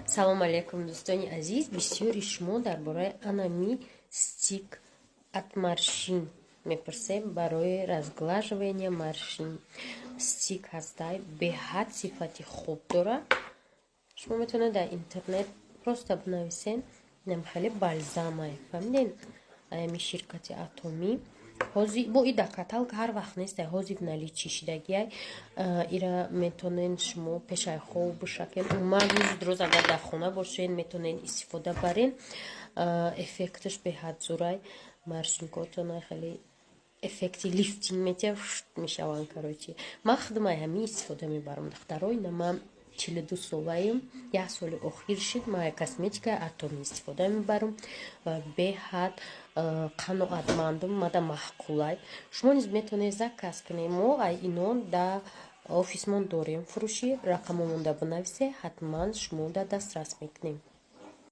Салом алейкум, дӯстони азиз! Бисёри шумо дар бораи анами стик от морщин мепурсем, барои разглаживания морщин. Стик ҳастай, беҳад сифати хуб дорад. Шумо метавонед дар интернет просто бинависен. Инам хеле бальзамай, фаҳмиден? Аями ширкати Атомӣ. Ҳозир бо и дар каталог ҳар вақт нестай, ҳозир наличии шидагиай. Ира метавонен шумо пешай хоб бишакен. Умуман, рӯзи рӯз агар дар хона бошен, метавонен истифода барен. Эффекташ беҳад зурай, морщинкотона хеле эффекти лифтинг метиҳад, мешаванд. Короче, ман худмай ҳамин истифода мебарам, духтаро. Ина ман 42 солаем, як соли охир шид ман косметикаи Атомӣ истифода мебарам ва беҳад қаноатмандум, мада маъқулай. Шумо низ метавонед заказ кунед. Мо ай ино да офисмон дорем фурӯшӣ. Рақамомонда бинависе, ҳатман шумо да дастрас мекунем.